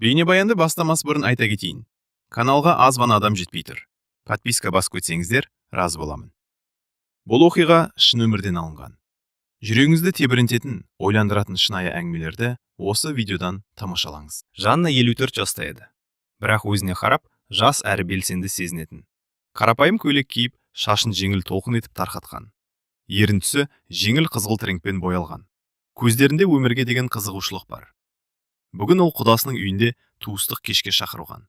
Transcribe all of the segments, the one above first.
Бейнебаянды бастамас бұрын айта кетейін, каналға аз ғана адам жетпей тұр. Подписка басып кетсеңіздер, разы боламын. Бұл оқиға шын өмірден алынған. Жүрегіңізді тебірентетін, ойландыратын шынайы әңгімелерді осы видеодан тамашалаңыз. Жанна 54 жаста еді, бірақ өзіне қарап, жас әрі белсенді сезінетін. Қарапайым көйлек киіп, шашын жеңіл толқын етіп тарқатқан, ерін түсі жеңіл қызғылт реңкпен боялған. Көздерінде өмірге деген қызығушылық бар. Бүгін ол құдасының үйінде туыстық кешке шақырылған.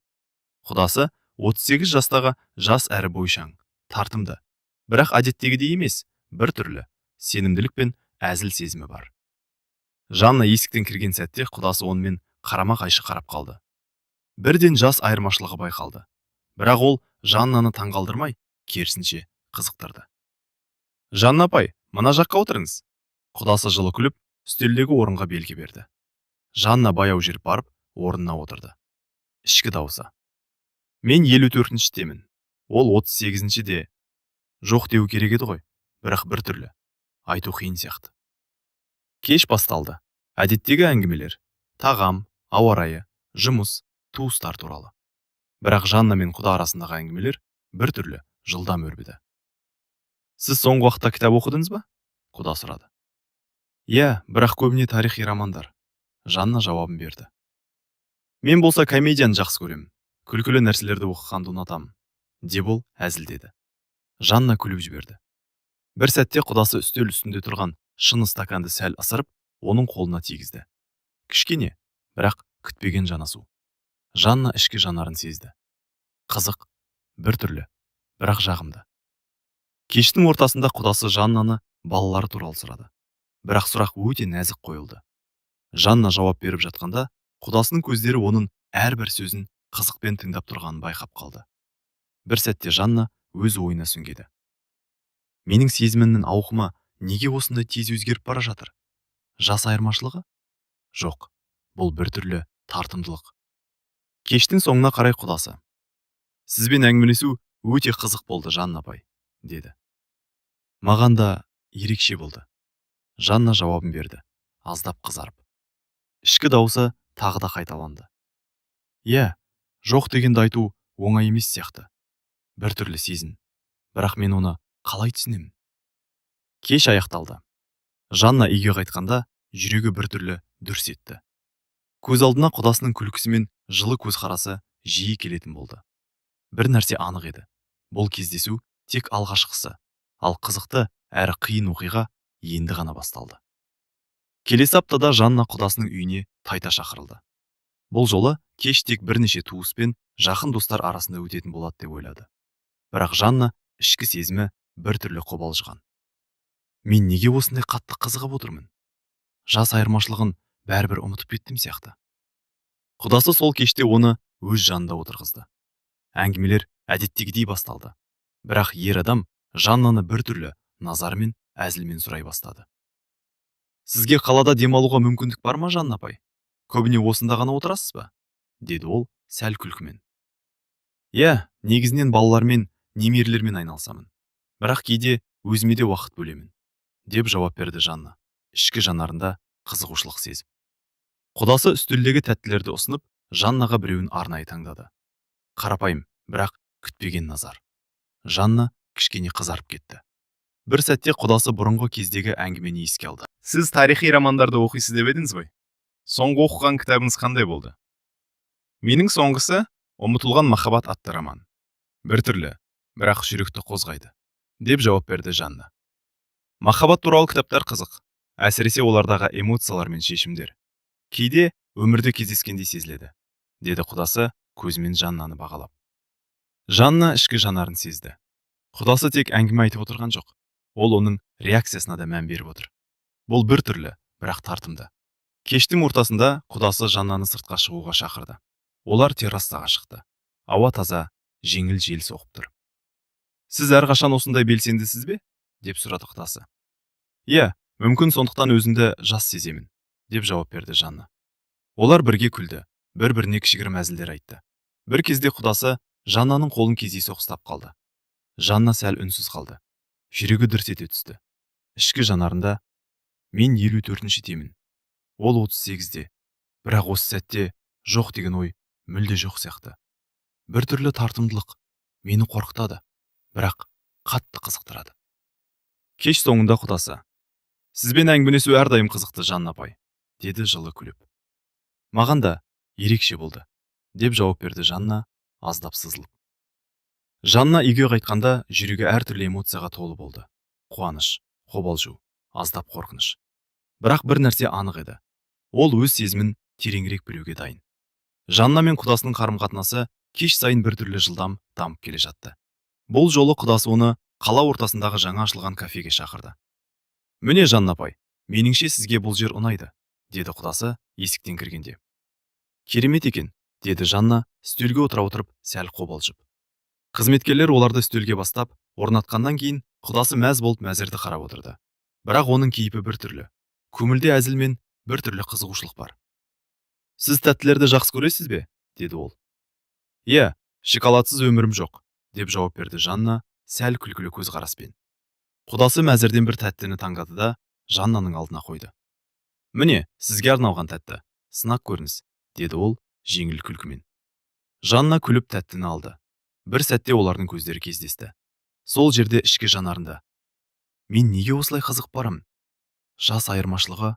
Құдасы 38 жастағы, жас әрі бойшаң, тартымды, бірақ әдеттегідей емес, бір түрлі сенімділік пен әзіл сезімі бар. Жанна есіктен кірген сәтте құдасы онымен қарама қайшы қарап қалды. Бірден жас айырмашылығы байқалды, бірақ ол Жаннаны таңғалдырмай, керісінше, қызықтырды. «Жанна апай, мына жаққа отырыңыз». Құдасы жылы күліп, үстелдегі орынға белгі берді. Жанна баяу жүріп барып, орнына отырды. Ішкі даусы: «Мен 54-шідемін, ол 38-де, жоқ деу керек еді ғой», бірақ біртүрлі айту қиын сияқты. Кеш басталды. Әдеттегі әңгімелер: тағам, ауа райы, жұмыс, туыстар туралы. Бірақ Жанна мен құда арасындағы әңгімелер біртүрлі жылдам өрбіді. «Сіз соңғы уақытта кітап оқыдыңыз ба?» – құда сұрады. «Иә, бірақ көбіне тарихи романдар», – Жанна жауабын берді. «Мен болса комедияны жақсы көремін, күлкілі нәрселерді оқығанды ұнатамын», – деп ол әзілдеді. Жанна күліп жіберді. Бір сәтте құдасы үстел үстінде тұрған шыны стаканды сәл ысырып, оның қолына тигізді. Кішкене, бірақ күтпеген жанасу. Жанна ішкі жанарын сезді: қызық, біртүрлі, бірақ жағымды. Кештің ортасында құдасы Жаннаны балалары туралы сұрады, бірақ сұрақ өте нәзік қойылды. Жанна жауап беріп жатқанда, құдасының көздері оның әрбір сөзін қызықпен тыңдап тұрғанын байқап қалды. Бір сәтте Жанна өз ойына сүңгіді: «Менің сезімімнің ауқымы неге осындай тез өзгеріп бара жатыр? Жас айырмашылығы? Жоқ, бұл біртүрлі тартымдылық». Кештің соңына қарай құдасы: «Сізбен әңгімелесу өте қызық болды, Жанна апай», – деді. «Маған да ерекше болды», – Жанна жауабын берді, аздап қызарып. Ішкі даусы тағы да қайталанды: «Иә, жоқ дегенді айту оңай емес сияқты. Біртүрлі сезім, бірақ мен оны қалай түсінемін?» Кеш аяқталды. Жанна үйге қайтқанда, жүрегі біртүрлі дүрс етті. Көз алдына құдасының күлкісі мен жылы көзқарасы жиі келетін болды. Бір нәрсе анық еді: бұл кездесу тек алғашқысы, ал қызықты әрі қиын оқиға енді ғана басталды. Келесі аптада Жанна құдасының үйіне қайта шақырылды. Бұл жолы кеш тек бірнеше туыс пен жақын достар арасында өтетін болады деп ойлады. Бірақ Жанна ішкі сезімі біртүрлі қобалжыған: «Мен неге осындай қатты қызығып отырмын? Жас айырмашылығын бәрібір ұмытып кеттім сияқты». Құдасы сол кеште оны өз жанында отырғызды. Әңгімелер әдеттегідей басталды, бірақ ер адам Жаннаны біртүрлі назармен, әзілмен сұрай бастады: «Сізге қалада демалуға мүмкіндік бар ма, Жанна апай? Көбіне осында ғана отырасыз ба?» – деді ол сәл күлкімен. «Иә, негізінен балалармен, немерелермен айналысамын, бірақ кейде өзіме де уақыт бөлемін», – деп жауап берді Жанна, ішкі жанарында қызығушылық сезіп. Құдасы үстелдегі тәттілерді ұсынып, Жаннаға біреуін арнайы таңдады. Қарапайым, бірақ күтпеген назар. Жанна кішкене қызарып кетті. Бір сәтте құдасы бұрынғы кездегі әңгімені еске алды: «Сіз тарихи романдарды оқисыз деп едіңіз ғой. Соңғы оқыған кітабыңыз қандай болды?» «Менің соңғысы «Ұмытылған махаббат» атты роман. Біртүрлі, бірақ жүректі қозғайды», – деп жауап берді Жанна. «Махаббат туралы кітаптар қызық, әсіресе олардағы эмоциялар мен шешімдер. Кейде өмірде кездескендей сезіледі», – деді құдасы көзімен Жаннаны бағалап. Жанна ішкі жанарын сезді: құдасы тек әңгіме айтып отырған жоқ, ол оның реакциясына да мән беріп отыр. Бұл біртүрлі, бірақ тартымды. Кештің ортасында құдасы Жаннаны сыртқа шығуға шақырды. Олар террасаға шықты. Ауа таза, жеңіл жел соғып тұр. «Сіз әрқашан осындай белсендісіз бе?» – деп сұрады құдасы. «Иә, мүмкін, сондықтан өзімді жас сеземін», – деп жауап берді Жанна. Олар бірге күлді, бір біріне кішігірім әзілдер айтты. Бір кезде құдасы Жаннаның қолын кездейсоқ ұстап қалды. Жанна сәл үнсіз қалды. Жүрегі дүрс ете түсті. Ішкі жанарында: «Мен 54-шідемін, ол 38-де, Бірақ осы сәтте жоқ деген ой мүлде жоқ сияқты. Бір түрлі тартымдылық мені қорқытады, бірақ қатты қызықтырады. Кеш соңында құдасы: «Сізбен әңгімелесу әрдайым қызықты, Жанна апай», – деді жылы күліп. «Маған да ерекше болды», – деп жауап берді Жанна аздап сызылып. Жанна үйге қайтқанда жүрегі әртүрлі эмоцияға толы болды. Қуаныш, қобалжу, аздап қорқыныш. Бірақ бір нәрсе анық еді. Ол өз сезімін тереңірек білуге дайын. Жанна мен құдасының қарым-қатынасы кеш сайын біртүрлі жылдам дамып келе жатты. Бұл жолы құдасы оны қала ортасындағы жаңа ашылған кафеге шақырды. «Міне, Жанна апай, меніңше, сізге бұл жер ұнайды», – деді құдасы есіктен кіргенде. «Керемет екен», – деді Жанна үстелге отыра отырып, сәл қобалжып. Қызметкерлер оларды үстелге бастап, орнатқаннан кейін құдасы мәз болып мәзірді қарап отырды. Бірақ оның кейпі біртүрлі. Көңілде әзіл мен біртүрлі қызығушылық бар. «Сіз тәттілерді жақсы көресіз бе?» – деді ол. «Иә, шоколадсыз өмірім жоқ», – деп жауап берді Жанна сәл күлкілі көзқараспен. Құдасы мәзірден бір тәттіні таңдады да, Жаннаның алдына қойды. «Міне, сізге арналған тәтті, сынап көріңіз», – деді ол жеңіл күлкімен. Жанна күліп тәттіні алды. Бір сәтте олардың көздері кездесті. Сол жерде ішкі жанарында: «Мен неге осылай қызығып барамын? Жас айырмашылығы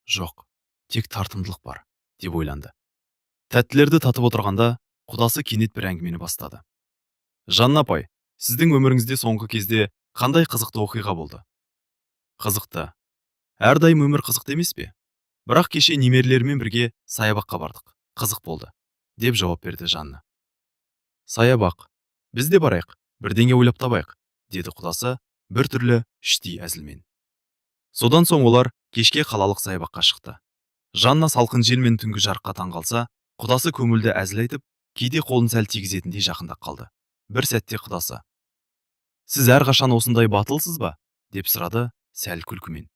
жоқ, тек тартымдылық бар», – деп ойланды. Тәттілерді татып отырғанда құдасы кенет бір әңгімені бастады. «Жанна апай, сіздің өміріңізде соңғы кезде қандай қызықты оқиға болды?» «Қызықты. Әрдайым өмір қызықты емес пе? Бірақ кеше немерелеріммен бірге саябаққа бардық. Қызық болды», – деп жауап берді Жанна. «Саябақ. Біз де барайық, бірдеңе ойлап табайық», – деді құдасы бір түрлі іштей әзілмен. Содан соң олар кешке қалалық саябаққа шықты. Жанна салқын жел мен түнгі жарыққа таңғалса, құдасы көңілді әзіл айтып, кейде қолын сәл тигізетіндей жақындап қалды. Бір сәтте құдасы: «Сіз әрқашан осындай батылсыз ба?» – деп сұрады сәл күлкімен.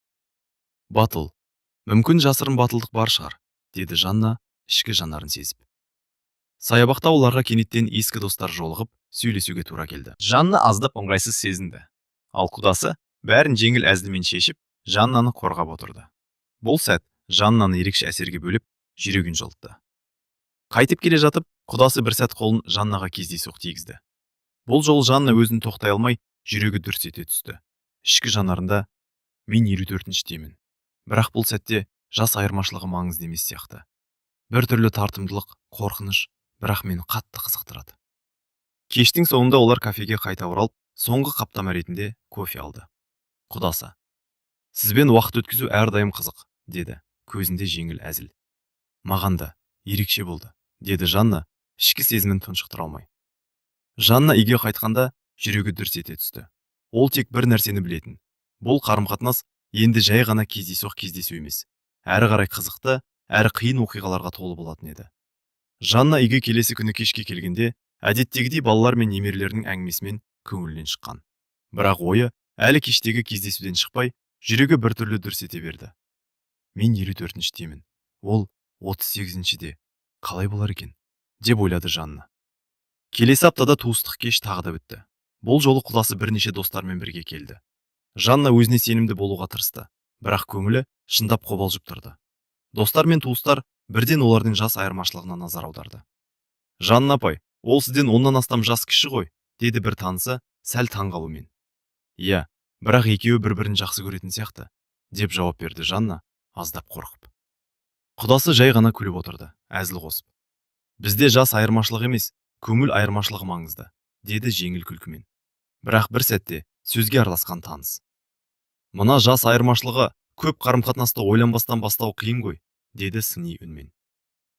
«Батыл. Мүмкін, жасырын батылдық бар шығар», – деді Жанна ішкі жанарын сезіп. Саябақта оларға кенеттен ескі достар жолығып, сөйлесуге тура келді. Жанна аздап ыңғайсыз сезінді. Ал құдасы бәрін жеңіл әзілмен шешіп, Жаннаны қорғап отырды. Бұл сәт Жаннаны ерекше әсерге бөлеп, жүрегін жылытты. Қайтып келе жатып, құдасы бір сәт қолын Жаннаға кездейсоқ тигізді. Бұл жолы Жанна өзін тоқтай алмай, жүрегі дүрс ете түсті. Ішкі жанарында: «Мен 54-шідемін. Бірақ бұл сәтте жас айырмашылығы маңызды емес сияқты. Бір түрлі тартымдылық, қорқыныш, бірақ мені қатты қызықтырады». Кештің соңында олар кафеге қайта оралып, соңғы қаптама ретінде кофе алды. Құдасы: «Сізбен уақыт өткізу әрдайым қызық», – деді көзінде жеңіл әзіл. «Маған да ерекше болды», – деді Жанна ішкі сезімін тұншықтыра алмай. Жанна үйге қайтқанда жүрегі дүрс ете түсті. Ол тек бір нәрсені білетін. Бұл қарым-қатынас енді жай ғана кездейсоқ кездесу емес. Әрі қарай қызықты, әрі қиын оқиғаларға толы болатын еді. Жанна үйге келесі күні кешке келгенде, әдеттегідей балалар мен немерелерінің әңгімесімен көңілінен шыққан. Бірақ ойы әлі кештегі кездесуден шықпай, жүрегі біртүрлі дүрс ете берді. «Мен 54-шідемін. Ол 38-шіде. Қалай болар екен?» – деп ойлады Жанна. Келесі аптада туыстық кеш тағы да өтті. Бұл жолы құдасы бірнеше достарымен бірге келді. Жанна өзіне сенімді болуға тырысты, бірақ көңілі шындап қобалжып тұрды. Достар мен туыстар бірден олардың жас айырмашылығына назар аударды. «Жанна апай, ол сізден 10-нан астам жас кіші ғой», – деді бір танысы сәл таңғалумен. «Иә, бірақ екеуі бір-бірін жақсы көретін сияқты», – деп жауап берді Жанна аздап қорқып. Құдасы жай ғана күліп отырды, әзіл қосып. «Бізде жас айырмашылығы емес, көңіл айырмашылығы маңызды», – деді жеңіл күлкімен. Бірақ бір сәтте сөзге араласқан таныс: «Мына жас айырмашылығы көп қарым-қатынасты ойланбастан бастау қиын ғой», – деді сыни үнмен.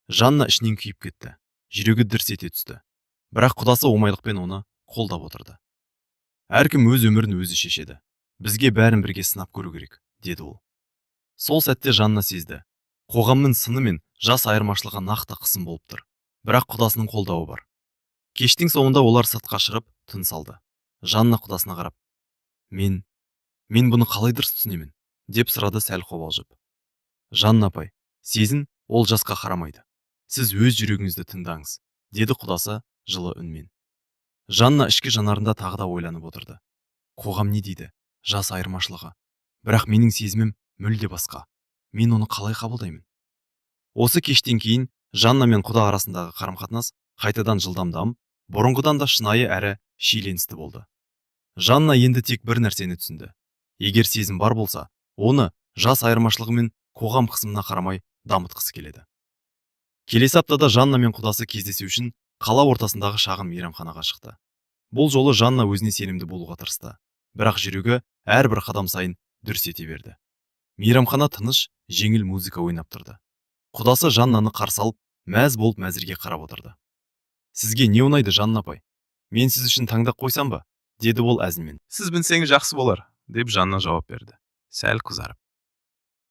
Жанна ішінен күйіп кетті, жүрегі дүрс ете түсті. Бірақ құдасы оңайлықпен оны қолдап отырды. «Әркім өз өмірін өзі шешеді. Бізге бәрін бірге сынап көру керек», – деді ол. Сол сәтте Жанна сезді. Қоғамның сыны мен жас айырмашылығы нақты қысым болып тұр. Бірақ құдасының қолдауы бар. Кештің соңында олар сыртқа шығып, тыныс алды. Жанна құдасына қарап: Мен бұны қалай дұрыс түсінемін?» – деп сұрады сәл қобалжып. «Жанна апай, сезін ол жасқа қарамайды. Сіз өз жүрегіңізді тыңдаңыз», – деді құдасы жылы үнмен. Жанна ішкі жанарында тағы да ойланып отырды. Қоғам не дейді? Жас айырмашылығы. Бірақ менің сезімім мүлде басқа. Мен оны қалай қабылдаймын? Осы кештен кейін Жанна мен құда арасындағы қарым-қатынас қайтадан жылдам дамып, бұрынғыдан да шынайы әрі шиеленісті болды. Жанна енді тек бір нәрсені түсінді. Егер сезім бар болса, оны жас айырмашылығы мен қоғам қысымына қарамай дамытқысы келеді. Келесі аптада Жанна мен құдасы кездесу үшін қала ортасындағы шағын мейрамханаға шықты. Бұл жолы Жанна өзіне сенімді болуға тырысты, бірақ жүрегі әрбір қадам сайын дүрс ете берді. Мейрамхана тыныш, жеңіл музыка ойнап тұрды. Құдасы Жаннаны қарсы алып, мәз болып мәзірге қарап отырды. «Сізге не ұнайды, Жанна апай? Мен сіз үшін таңдап қойсам ба?» – деді ол әзілмен. «Сіз білсеңіз, жақсы болар», – деп Жанна жауап берді, сәл қызарып.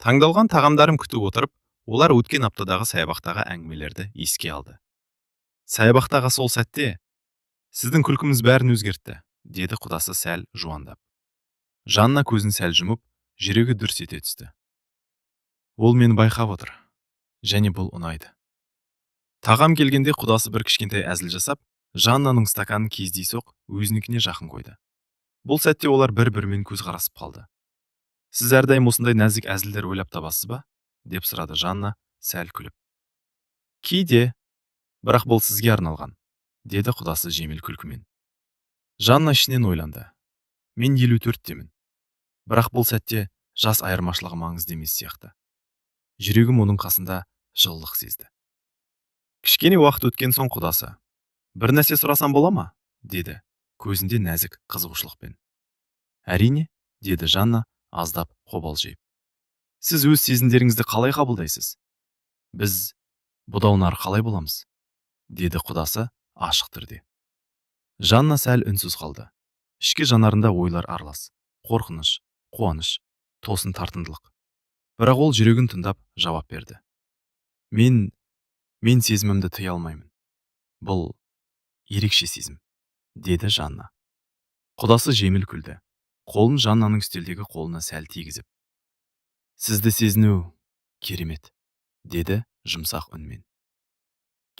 Таңдалған тағамдарын күтіп отырып, олар өткен аптадағы саябақтағы әңгімелерді еске алды. Саябақтағы сол сәтте «Сіздің күлкіңіз бәрін өзгертті», – деді құдасы сәл жуандап. Жанна көзін сәл жұмып, жүрегі дүрс ете түсті. Ол мені байқап отыр, және бұл ұнайды. Тағам келгенде құдасы бір кішкентай әзіл жасап, Жаннаның стаканын кездейсоқ өзінікіне жақын қойды. Бұл сәтте олар бір-бірімен көз қарасып қалды. «Сіз әрдайым осындай нәзік әзілдер ойлап табасыз ба?» – деп сұрады Жанна сәл күліп. «Кейде, бірақ бұл сізге арналған», – деді құдасы жеңіл күлкімен. Жанна ішінен ойланды: «Мен 54-темін, бірақ бұл сәтте жас айырмашылығы маңызды емес сияқты. Жүрегім оның қасында жылылық сезді». Кішкене уақыт өткен соң құдасы: «Бір нәрсе сұрасам бола ма?» – деді көзінде нәзік қызығушылықпен. «Әрине», – деді Жанна аздап қобалжиып. «Сіз өз сезімдеріңізді қалай қабылдайсыз? Біз бұдан ары қалай боламыз?» – деді құдасы ашық түрде. Жанна сәл үнсіз қалды. Ішкі жанарында ойлар аралас: қорқыныш, қуаныш, тосын тартымдылық. Бірақ ол жүрегін тыңдап жауап берді: Мен сезімімді тыя алмаймын. Бұл ерекше сезім», – деді Жанна. Құдасы жеңіл күлді, қолын Жаннаның үстелдегі қолына сәл тигізіп. «Сізді сезіну керемет», – деді жұмсақ үнмен.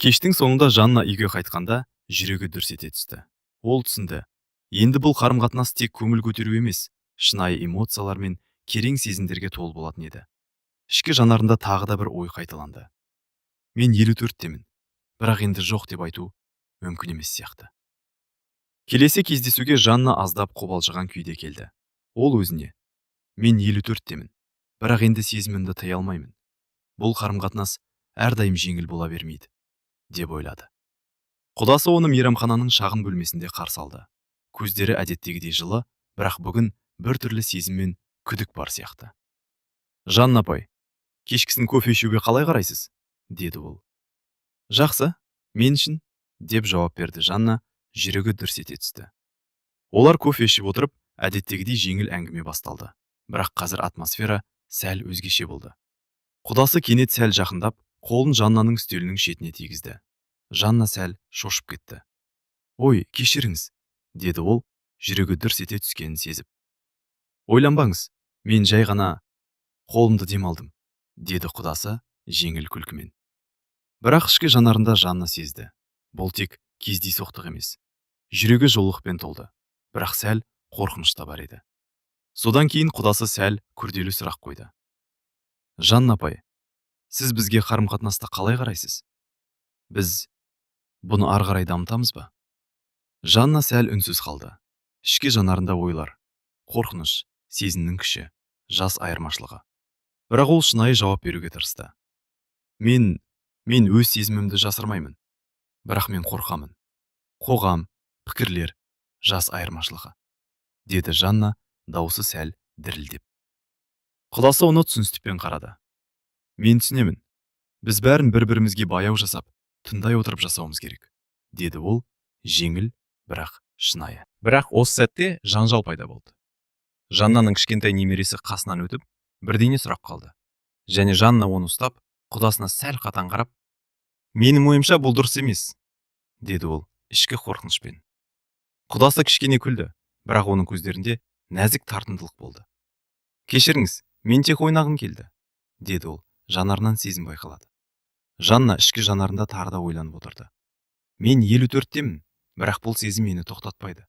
Кештің соңында Жанна үйге қайтқанда жүрегі дүрс ете түсті. Ол түсінді: енді бұл қарым қатынас тек көңіл көтеру емес, шынайы эмоциялар мен керең сезімдерге толы болатын еді. Ішкі жанарында тағы да бір ой қайталанды: «Мен 54-темін, бірақ енді жоқ деп айту мүмкін емес сияқты». Келесі кездесуге Жанна аздап қобалжыған күйде келді. Ол өзіне: «Мен 54-темін, бірақ енді сезімімді тыя алмаймын. Бұл қарым қатынас әрдайым жеңіл бола бермейді», – деп ойлады. Құдасы оны мейрамхананың шағын бөлмесінде қарсы алды. Көздері әдеттегідей жылы, бірақ бүгін біртүрлі сезім мен күдік бар сияқты. «Жанна апай, кешкісін кофе ішуге қалай қарайсыз?» – деді ол. «Жақсы, мен үшін», – деп жауап берді Жанна, жүрегі дүрс ете түсті. Олар кофе ішіп отырып, әдеттегідей жеңіл әңгіме басталды, бірақ қазір атмосфера сәл өзгеше болды. Құдасы кенет сәл жақындап, қолын Жаннаның үстелінің шетіне тигізді. Жанна сәл шошып кетті. «Ой, кешіріңіз», – деді ол, жүрегі дүрс ете түскенін сезіп. «Ойланбаңыз, мен жай ғана қолымды демалдым», – деді құдасы жеңіл күлкімен. Бірақ ішкі жанарында Жанна сезді: бұл тек кездейсоқтық емес. Жүрегі жылулықпен толды, бірақ сәл қорқыныш та бар еді. Содан кейін құдасы сәл күрделі сұрақ қойды: «Жанна апай, сіз бізге қарым қатынаста қалай қарайсыз? Біз бұны ары қарай дамытамыз ба?» Жанна сәл үнсіз қалды. Ішкі жанарында ойлар: қорқыныш, сезімнің күші, жас айырмашылығы. Бірақ ол шынайы жауап беруге тырысты. Мен өз сезімімді жасырмаймын, бірақ мен қорқамын. Қоғам, пікірлер, жас айырмашылығы», – деді Жанна даусы сәл дірілдеп. Құдасы оны түсіністікпен қарады. «Мен түсінемін. Біз бәрін бір бірімізге баяу жасап, тыңдай отырып жасауымыз керек», – деді ол жеңіл, бірақ шынайы. Бірақ осы сәтте жанжал пайда болды. Жаннаның кішкентай немересі қасынан өтіп, бірдеңе сұрап қалды. Және Жанна оны ұстап, құдасына сәл қатаң қарап: «Менің ойымша, бұл дұрыс емес», – деді ол ішкі қорқынышпен. Құдасы кішкене күлді, бірақ оның көздерінде нәзік тартымдылық болды. «Кешіріңіз, мен тек ойнағым келді», – деді ол, жанарынан сезім байқалады. Жанна ішкі жанарында тағы да ойланып отырды. «Мен 54-темін, бірақ бұл сезім мені тоқтатпайды.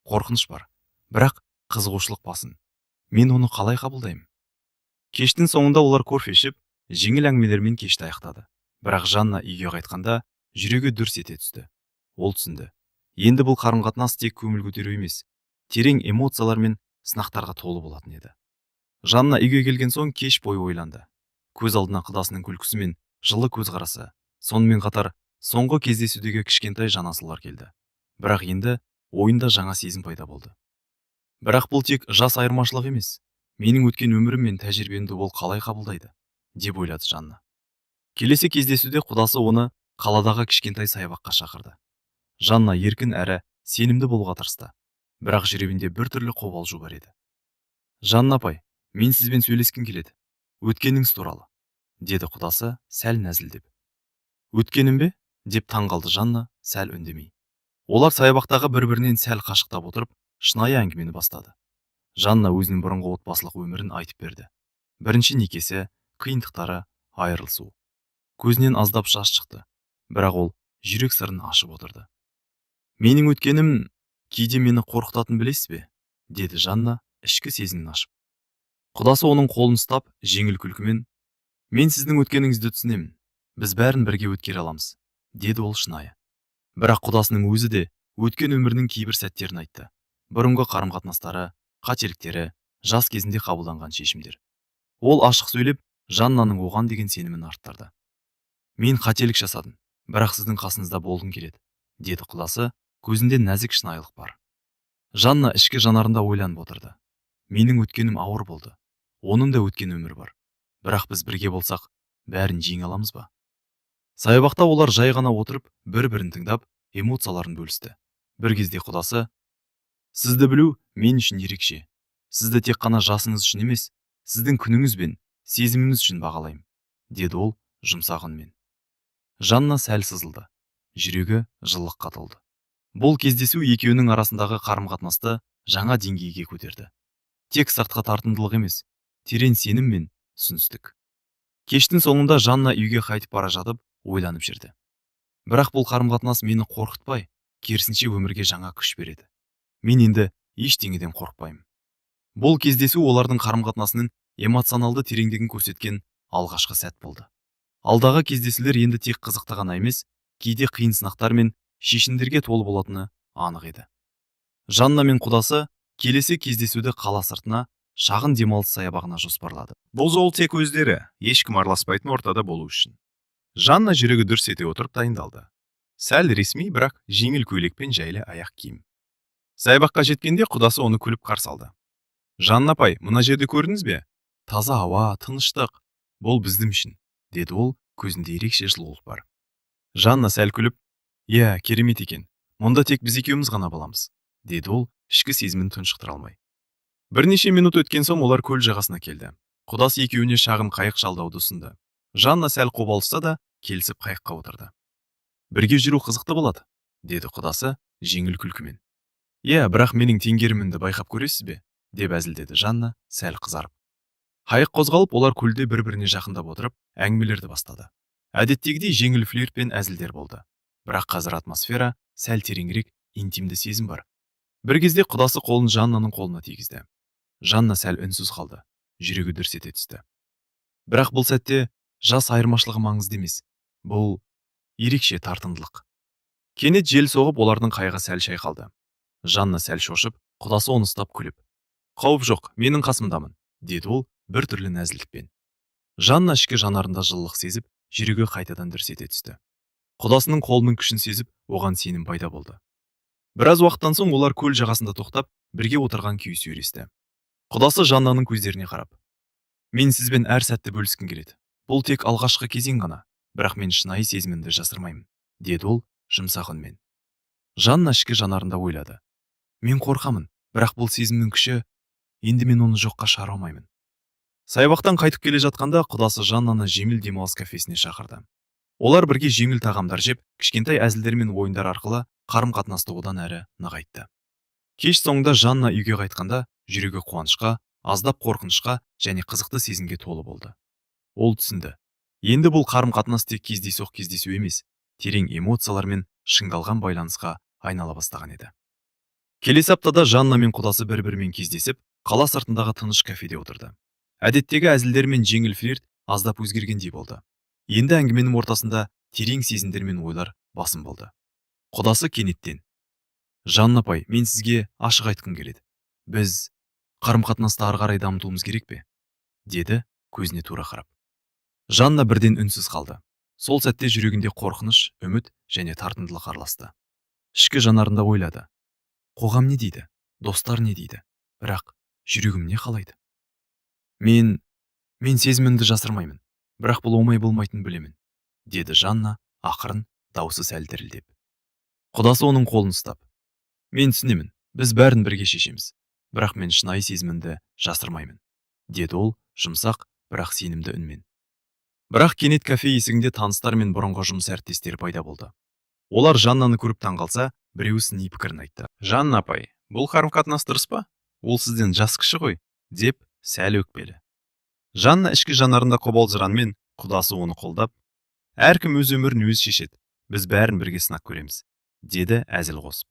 Қорқыныш бар, бірақ қызығушылық басым. Мен оны қалай қабылдаймын?» Кештің соңында олар кофе ішіп Жеңіл әңгімелермен кешті аяқтады. Бірақ Жанна үйге қайтқанда жүрегі дүрс ете түсті. Ол түсінді. Енді бұл қарым-қатынас тек көңіл көтеру емес, терең эмоциялар мен сынақтарға толы болатын еді. Жанна үйге келген соң кеш бойы ойланды. Көз алдына құдасының күлкісі мен жылы көзқарасы, сонымен қатар соңғы кездесудегі кішкентай жанасулар келді. Бірақ енді ойында жаңа сезім пайда болды. Бірақ бұл тек жас айырмашылығы емес. Менің өткен өмірім мен тәжірибемді ол қалай қабылдайды, деп ойлады Жанна. Келесі кездесуде құдасы оны қаладағы кішкентай саябаққа шақырды. Жанна еркін әрі сенімді болуға тырысты. Бірақ жүрегінде біртүрлі қобалжу бар еді. «Жанна апай, мен сізбен сөйлескім келеді. Өткеніңіз туралы», – деді құдасы сәл нәзілдеп. «Өткенім бе?» – деп таң қалды Жанна сәл үндемей. Олар саябақтағы бір-бірінен сәл қашықтап отырып, шынайы әңгімені бастады. Жанна өзінің бұрынғы отбасылық өмірін айтып берді. Бірінші некесі, қиындықтары, айырылысу. Көзінен аздап жас шықты, бірақ ол жүрек сырын ашып отырды. «Менің өткенім кейде мені қорқытатын, білесіз бе?» – деді Жанна ішкі сезімін ашып. Құдасы оның қолын ұстап, жеңіл күлкімен: «Мен сіздің өткеніңізді түсінемін. Біз бәрін бірге өткере аламыз», – деді ол шынайы. Бірақ құдасының өзі де өткен өмірінің кейбір сәттерін айтты. Бұрынғы қарым-қатынастары, қателіктері, жас кезінде қабылданған шешімдер. Ол ашық сөйлеп, Жаннаның оған деген сенімін арттырды. «Мен қателік жасадым, бірақ сіздің қасыңызда болғым келеді», – деді құдасы, көзінде нәзік шынайылық бар. Жанна ішкі жанарында ойланып отырды. Менің өткенім ауыр болды. Оның да өткен өмірі бар. Бірақ біз бірге болсақ, бәрін жеңе аламыз ба? Саябақта олар жай ғана отырып, бір-бірін тыңдап, эмоцияларын бөлісті. Бір кезде құдасы: «Сізді білу мен үшін ерекше. Сізді тек қана жасыңыз үшін емес, сіздің күніңіз бен сезіміңіз үшін бағалаймын», – деді ол жұмсақ үнмен. Жанна сәл сызылды. Жүрегі жылылыққа толды. Бұл кездесу екеуінің арасындағы қарым-қатынасты жаңа деңгейге көтерді. Тек сыртқы тартымдылық емес, терең сенім мен түсіністік. Кештің соңында Жанна үйге қайтып бара жатып, ойланып жүрді. Бірақ бұл қарым-қатынас мені қорқытпай, керісінше өмірге жаңа күш береді. Мен енді ештеңеден қорықпаймын. Бұл кездесу олардың қарым-қатынасының эмоционалды тереңдігін көрсеткен алғашқы сәт болды. Алдағы кездесулер енді тек қызықты ғана емес, кейде қиын сынақтар мен шешімдерге толы болатыны анық еді. Жанна мен құдасы келесі кездесуді қала сыртына, шағын демалыс саябағына жоспарлады. Бұл жолы тек өздері, ешкім араласпайтын ортада болу үшін. Жанна жүрегі дүрс ете отырып дайындалды. Сәл ресми, бірақ жеңіл көйлек пен жайлы аяқ киім. Саябаққа жеткенде құдасы оны күліп қарсы алды. «Жанна апай, мына жерді көрдіңіз бе? Таза ауа, тыныштық. Бұл біздің үшін», – деді ол, көзінде ерекше жылулық бар. Жанна сәл күліп: «Иә, керемет екен. Мұнда тек біз екеуміз ғана боламыз», – деді ол, ішкі сезімін тұншықтыра алмай. Бірнеше минут өткен соң олар көл жағасына келді. Құдасы екеуіне шағын қайық жалдауды ұсынды. Жанна сәл қобалжыса да, келісіп қайыққа отырды. «Бірге жүру қызықты болады», – деді құдасы жеңіл күлкімен. «Иә, бірақ менің теңгерімімді байқап көресіз бе?» – деп әзілдеді Жанна сәл қызарып. Қайық қозғалып, олар көлде бір-біріне жақындап отырып, әңгімелерді бастады. Әдеттегідей жеңіл флирт пен әзілдер болды. Бірақ қазір атмосфера сәл тереңірек, интимді сезім бар. Бір кезде құдасы қолын Жаннаның қолына тигізді. Жанна сәл үнсіз қалды, жүрегі дүрс ете түсті. Бірақ бұл сәтте жас айырмашылығы маңызды емес. Бұл ерекше тартымдылық. Кенет жел соғып, олардың қайығы сәл шайқалды. Жанна сәл шошып, құдасы оны ұстап күліп: «Қауіп жоқ, менің қасымдамын», – деді ол бір түрлі нәзілдікпен. Жанна ішкі жанарында жылылық сезіп, жүрегі қайтадан дүрс ете түсті. Құдасының қолының күшін сезіп, оған сенім пайда болды. Біраз уақыттан соң олар көл жағасында тоқтап, бірге отырған күйі сөйлесті. Құдасы Жаннаның көздеріне қарап: «Мен сізбен әр сәтті бөліскім келеді. Бұл тек алғашқы кезең ғана, бірақ мен шынайы сезімімді жасырмаймын», – деді ол жұмсақ үнмен. Жанна ішкі жанарында ойлады. Мен қорқамын, бірақ бұл сезімнің күші, енді мен оны жоққа шығара алмаймын. Саябақтан қайтып келе жатқанда құдасы Жаннаны жеңіл демалыс кафесіне шақырды. Олар бірге жеңіл тағамдар жеп, кішкентай әзілдер мен ойындар арқылы қарым-қатынасты одан әрі нығайтты. Кеш соңында Жанна үйге қайтқанда жүрегі қуанышқа, аздап қорқынышқа және қызықты сезімге толы болды. Ол түсінді. Енді бұл қарым-қатынас тек кездейсоқ кездесу емес, терең эмоциялар мен шыңдалған байланысқа айнала бастаған еді. Келесі аптада Жанна мен құдасы бір-бірімен кездесіп, қала сыртындағы тыныш кафеде отырды. Әдеттегі әзілдер мен жеңіл флирт аздап өзгергендей болды. Енді әңгіменің ортасында терең сезімдер мен ойлар басым болды. Құдасы кенеттен: «Жанна апай, мен сізге ашық айтқым келеді. Біз қарым-қатынасты ары қарай дамытуымыз керек пе?» – деді көзіне тура қарап. Жанна бірден үнсіз қалды. Сол сәтте жүрегінде қорқыныш, үміт және тартындылық араласты. Ішкі жанарында ойлады: қоғам не дейді, достар не дейді, бірақ жүрегім не қалайды? Мен сезімімді жасырмаймын, бірақ бұл оңай болмайтынын білемін», – деді Жанна ақырын, даусы сәл дірілдеп. Құдасы оның қолын ұстап: «Мен түсінемін, біз бәрін бірге шешеміз, бірақ мен шынайы сезімімді жасырмаймын», – деді ол жұмсақ, бірақ сенімді үнмен. Бірақ кенет кафе есігінде таныстар мен бұрынғы жұмыс әріптестері пайда болды. Олар Жаннаны көріп таңғалса, біреуі сыни пікірін айтты. «Жанна апай, бұл қарым-қатынас дұрыс па? Ол сізден жас кіші ғой», – деп сәл өкпелі. Жанна ішкі жанарында қобалжығанмен, құдасы оны қолдап: «Әркім өз өмірін өзі шешеді, біз бәрін бірге сынап көреміз», – деді әзіл қосып.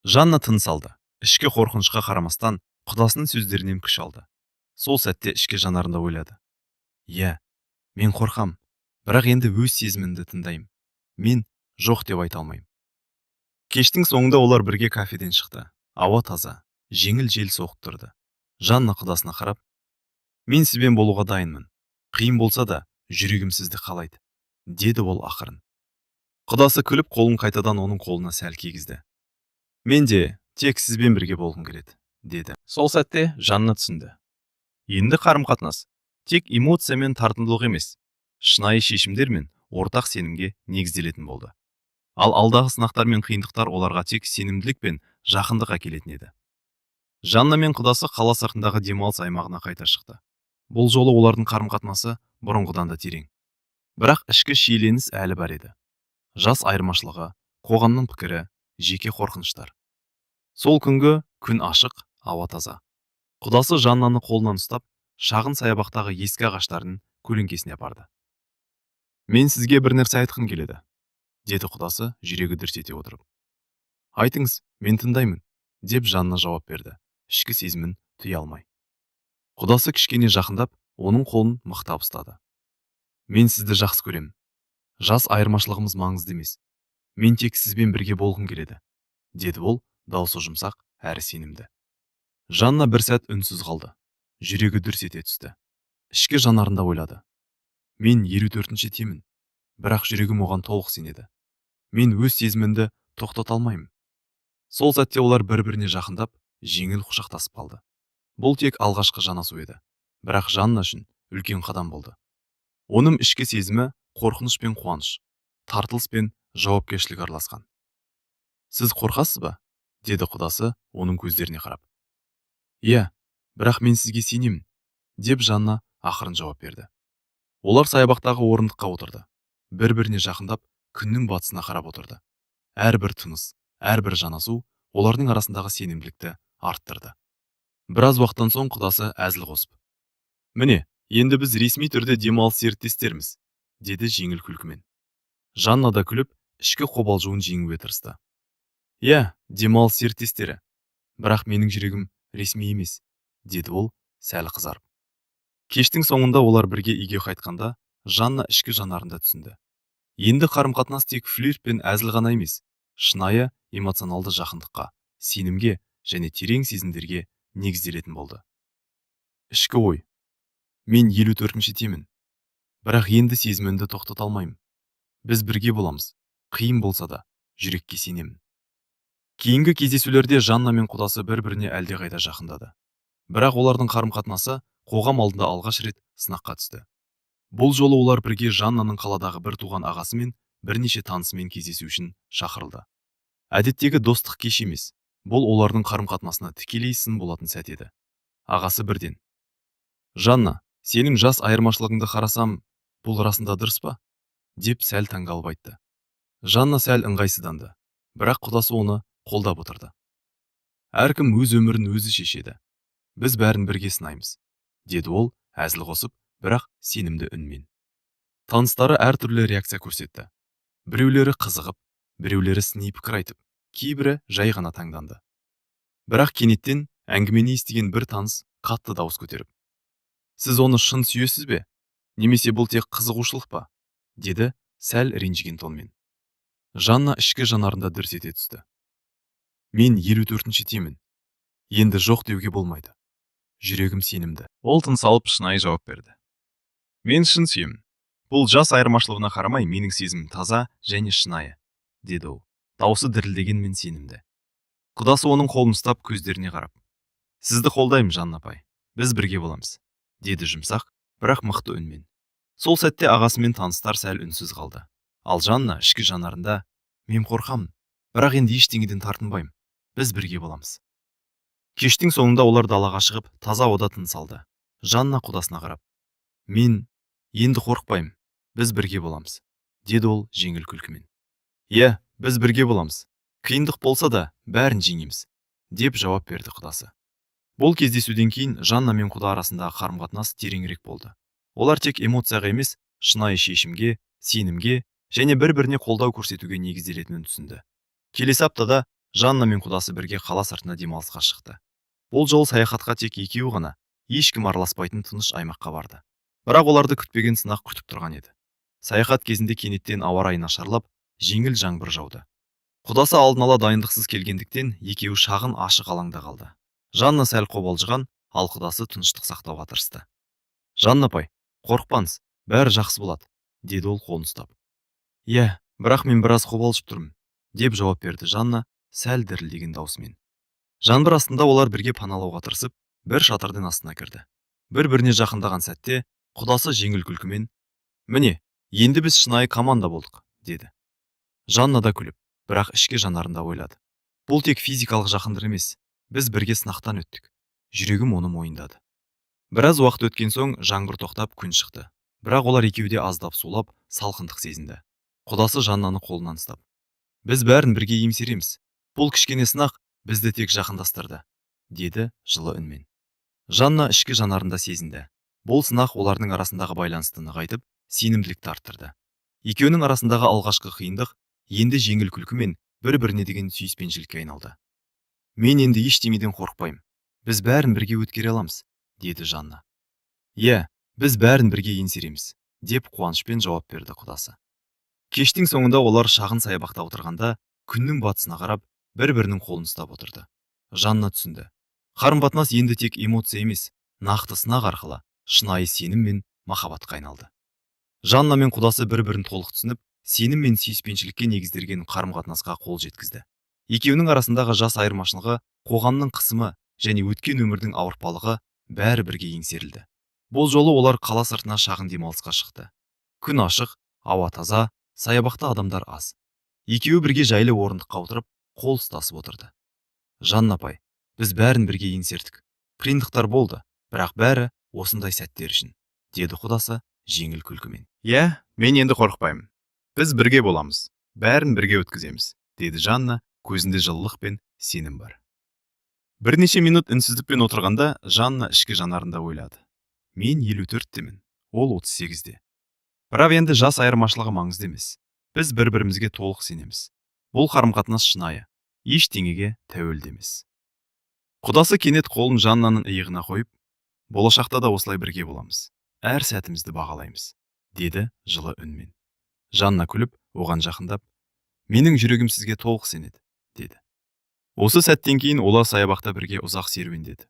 Жанна тыныс алды. Ішкі қорқынышқа қарамастан, құдасының сөздерінен күш алды. Сол сәтте ішкі жанарында ойлады: «Иә, мен қорқам, бірақ енді өз сезімімді тыңдаймын. Мен жоқ деп айта алмаймын». Кештің соңында олар бірге кафеден шықты. Ауа таза, жеңіл жел соғып тұрды. Жанна құдасына қарап: «Мен сізбен болуға дайынмын. Қиын болса да, жүрегім сізді қалайды», – деді ол ақырын. Құдасы күліп, қолын қайтадан оның қолына сәл кигізді. «Мен де тек сізбен бірге болғым келеді», – деді. Сол сәтте Жанна түсінді: енді қарым-қатынас тек эмоция мен тартымдылық емес, шынайы шешімдер мен ортақ сенімге негізделетін болды. Ал алдағы сынақтар мен қиындықтар оларға тек сенімділік пен жақындық әкелетін еді. Жанна мен құдасы қала сыртындағы демалыс аймағына қайта шықты. Бұл жолы олардың қарым-қатынасы бұрынғыдан да терең, бірақ ішкі шиеленіс әлі бар еді: жас айырмашылығы, қоғамның пікірі, жеке қорқыныштар. Сол күнгі күн ашық, ауа таза. Құдасы Жаннаны қолынан ұстап, шағын саябақтағы ескі ағаштардың көлеңкесіне апарды. «Мен сізге бір нәрсе айтқым келеді», – деді құдасы жүрегі дүрс ете отырып. «Айтыңыз, мен тыңдаймын», – деп Жанна жауап берді, ішкі сезімін тыя алмай. Құдасы кішкене жақындап, оның қолын мықтап ұстады. «Мен сізді жақсы көремін. Жас айырмашылығымыз маңызды емес. Мен тек сізбен бірге болғым келеді», – деді ол, даусы жұмсақ әрі сенімді. Жанна бір сәт үнсіз қалды. Жүрегі дүрс ете түсті. Ішкі жанарында ойлады: «Мен 54-темін, бірақ жүрегім оған толық сенеді. Мен өз сезімімді тоқтата алмаймын». Сол сәтте олар бір-біріне жақындап, жеңіл құшақтасып қалды. Бұл тек алғашқы жанасу еді, бірақ Жанна үшін үлкен қадам болды. Оның ішкі сезімі қорқыныш пен қуаныш, тартылыс пен жауапкершілік араласқан. «Сіз қорқасыз ба?» – деді құдасы оның көздеріне қарап. «Иә, бірақ мен сізге сенемін», – деп Жанна ақырын жауап берді. Олар саябақтағы орындыққа отырды. Бір-біріне жақындап, күннің батысына қарап отырды. Әрбір тыныс, әрбір жанасу олардың арасындағы сенімділікті арттырды. Біраз уақыттан соң құдасы әзіл қосып: «Міне, енді біз ресми түрде демалыс серіктестерміз», – деді жеңіл күлкімен. Жанна да күліп, ішкі қобалжуын жеңуге тырысты. «Иә, демалыс серіктестері, бірақ менің жүрегім ресми емес», – деді ол сәл қызарып. Кештің соңында олар бірге үйге қайтқанда, Жанна ішкі жанарында түсінді: енді қарым-қатынас тек флирт пен әзіл ғана емес, шынайы эмоционалды жақындыққа, сенімге және терең сезімдерге негізделетін болды. Ішкі ой: «Мен 54-темін, бірақ енді сезімімді тоқтата алмаймын. Біз бірге боламыз, қиын болса да, жүрекке сенемін». Кейінгі кездесулерде Жанна мен құдасы бір-біріне әлдеқайда жақындады. Бірақ олардың қарым-қатынасы қоғам алдында алғаш рет сынаққа түсті. Бұл жолы олар бірге Жаннаның қаладағы бір туған ағасы мен бірнеше танысымен кездесу үшін шақырылды. Әдеттегі достық кеш емес, бұл олардың қарым-қатынасына тікелей сын болатын сәт еді. Ағасы бірден: «Жанна, сенің жас айырмашылығыңды қарасам, бұл расында дұрыс па?» – деп сәл таңғалып айтты. Жанна сәл ыңғайсызданды, бірақ құдасы оны қолдап отырды. «Әркім өз өмірін өзі шешеді. Біз бәрін бірге сынаймыз», – деді ол әзіл қосып, бірақ сенімді үнмен. Таныстары әртүрлі реакция көрсетті. Біреулері қызығып, біреулері сыни пікір айтып, кейбірі жай ғана таңданды. Бірақ кенеттен әңгімені естіген бір таныс қатты дауыс көтеріп: «Сіз оны шын сүйесіз бе?» Немесе бұл тек қызығушылық па?» деді сәл ренжіген тонмен. Жанна ішкі жанарында дүрс ете түсті. «Мен 54-шідемін. Енді жоқ деуге болмайды. Жүрегім сенімді». Ол тыныс алып, шынайы жауап берді: «Мен шын сүйемін. Бұл жас айырмашылығына қарамай, менің сезімім таза және шынайы», деді ол, даусы дірілдегенмен сенімді. Құдасы оның қолын ұстап, көздеріне қарап: «Сізді қолдаймын, Жанна апай. Біз бірге боламыз», деді жұмсақ, бірақ мықты үнмен. Сол сәтте ағасымен таныстар сәл үнсіз қалды. Ал Жанна ішкі жанарында: «Мен қорқамын, бірақ енді ештеңеден тартынбаймын. Біз бірге боламыз». Кештің соңында олар далаға шығып, таза ауада тыныс алды. Жанна құдасына қарап: «Мен енді қорықпаймын. Біз бірге боламыз», деді ол жеңіл күлкімен. «Иә, біз бірге боламыз. Қиындық болса да, бәрін жеңеміз», деп жауап берді құдасы. Бұл кездесуден кейін Жанна мен құда арасындағы қарым-қатынас тереңірек болды. Олар тек эмоцияға емес, шынайы шешімге, сенімге және бір-біріне қолдау көрсетуге негізделетінін түсінді. Келесі аптада Жанна мен құдасы бірге қала сыртына демалысқа шықты. Бұл жолы саяхатқа тек екеуі ғана, ешкім араласпайтын тыныш аймаққа барды. Бірақ оларды күтпеген сынақ күтіп тұрған еді. Саяхат кезінде кенеттен ауа райы нашарлап, жеңіл жаңбыр жауды. Құдасы алдын ала дайындықсыз келгендіктен, екеуі шағын ашық алаңда қалды. Жанна сәл қобалжыған, ал құдасы тыныштық сақтауға тырысты. «Жанна апай, қорықпаңыз, бәрі жақсы болады», деді ол қолын ұстап. «Иә, бірақ мен біраз қобалжып тұрмын», деп жауап берді Жанна сәл дірілдеген даусымен. Жаңбыр астында олар бірге паналауға тырысып, бір шатырдың астына кірді. Бір-біріне жақындаған сәтте құдасы жеңіл күлкімен: «Міне, енді біз шынайы команда болдық», деді. Жанна да күліп, бірақ ішкі жанарында ойлады: «Бұл тек физикалық жақындық емес, біз бірге сынақтан өттік. Жүрегім оны мойындады». Біраз уақыт өткен соң жаңбыр тоқтап, күн шықты. Бірақ олар екеуі де аздап сулап, салқындық сезінді. Құдасы Жаннаны қолынан ұстап: «Біз бәрін бірге еңсереміз. Бұл кішкене сынақ бізді тек жақындастырды», деді жылы үнмен. Жанна ішкі жанарында сезінді: бұл сынақ олардың арасындағы байланысты нығайтып, сенімділікті арттырды. Екеуінің арасындағы алғашқы қиындық енді жеңіл күлкі мен бір-біріне деген сүйіспеншілікке айналды. «Мен енді ештеңеден қорықпаймын. Біз бәрін бірге өткере аламыз», деді Жанна. «Иә, біз бәрін бірге еңсереміз», деп қуанышпен жауап берді құдасы. Кештің соңында олар шағын саябақта отырғанда, күннің батысына қарап, бір-бірінің қолын ұстап отырды. Жанна түсінді: қарым-қатынас енді тек эмоция емес, нақты сынақ арқылы шынайы сенім мен махаббатқа айналды. Жанна мен құдасы бір-бірін толық түсініп, сенім мен сүйіспеншілікке негізделген қарым-қатынасқа қол жеткізді. Екеуінің арасындағы жас айырмашылығы, қоғамның қысымы және өткен өмірдің ауыртпалығы бәрі бірге еңсерілді. Бұл жолы олар қала сыртына шағын демалысқа шықты. Күн ашық, ауа таза, саябақта адамдар аз. Екеуі бірге жайлы орындыққа отырып, қол ұстасып отырды. «Жанна апай, біз бәрін бірге еңсердік. Қиындықтар болды, бірақ бәрі осындай сәттер үшін», деді құдасы жеңіл күлкімен. «Иә, мен енді қорықпаймын. Біз бірге боламыз. Бәрін бірге өткіземіз», деді Жанна, көзінде жылылық пен сенім бар. Бірнеше минут үнсіздікпен отырғанда Жанна ішкі жанарында ойлады: «Мен 54-темін, ол 38-де. Бірақ енді жас айырмашылығы маңызды емес. Біз бір-бірімізге толық сенеміз. Бұл қарым-қатынас шынайы, ештеңеге тәуелді емес». Құдасы кенет қолын Жаннаның иығына қойып: «Болашақта да осылай бірге боламыз. Әр сәтімізді бағалаймыз», деді жылы үнмен. Жанна күліп, оған жақындап: «Менің жүрегім сізге толық сенеді», деді. Осы сәттен кейін олар саябақта бірге ұзақ серуендеді.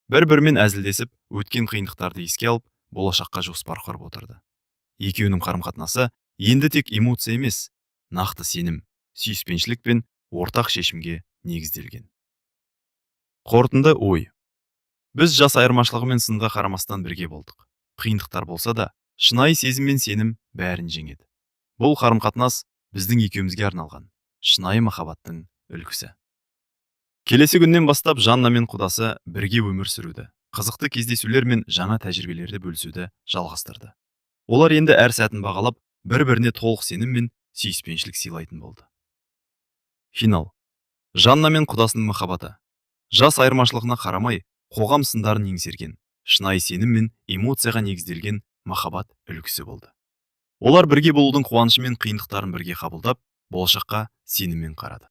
Бір-бірімен әзілдесіп, өткен қиындықтарды еске алып, болашаққа жоспар құрып отырды. Екеуінің қарым-қатынасы енді тек эмоция емес, нақты сенім, сүйіспеншілік пен ортақ шешімге негізделген. Қорытынды ой: Біз жас айырмашылығы мен сынға қарамастан бірге болдық. Қиындықтар болса да, шынайы сезім мен сенім бәрін жеңеді. Бұл қарым-қатынас біздің екеумізге арналған шынайы махаббаттың үлгісі. Келесі күннен бастап Жанна мен құдасы бірге өмір сүруді, қызықты кездесулер мен жаңа тәжірибелерді бөлісуді жалғастырды. Олар енді әр сәтін бағалап, бір-біріне толық сенім мен сүйіспеншілік сыйлайтын болды. Финал. Жанна мен құдасының махаббаты жас айырмашылығына қарамай, қоғам сындарын еңсерген, шынайы сенім мен эмоцияға негізделген махаббат үлгісі болды. Олар бірге болудың қуанышы мен қиындықтарын бірге қабылдап, болашаққа сеніммен қарады.